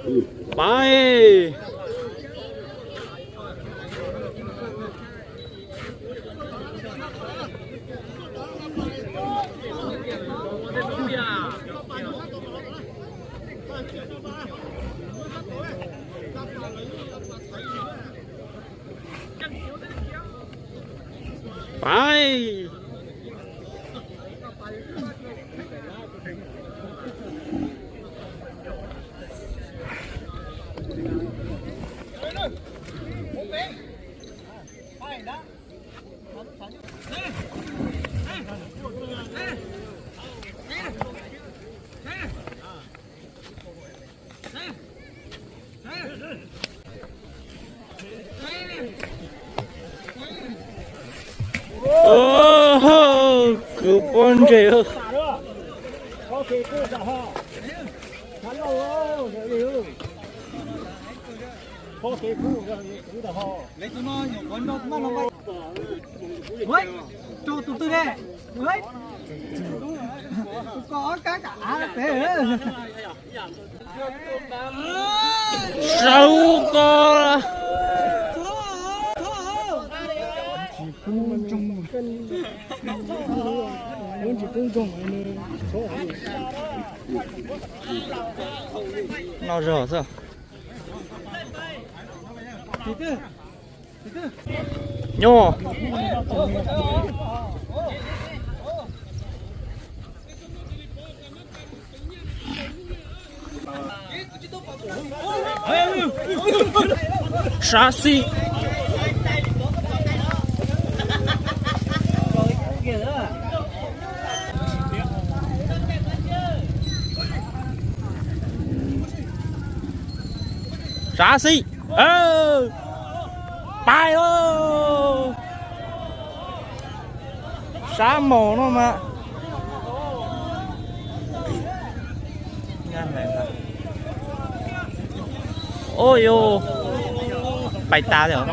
Pais. Pais. Kwv pob ntseg. Tus twg ne? Tus ko ob kab kam av pem. Saub ko. No zog xwb. Nyob. Sab xib. Sab xib. Pais lauj. Sab mos no mas. Ua yuav pais tas li os.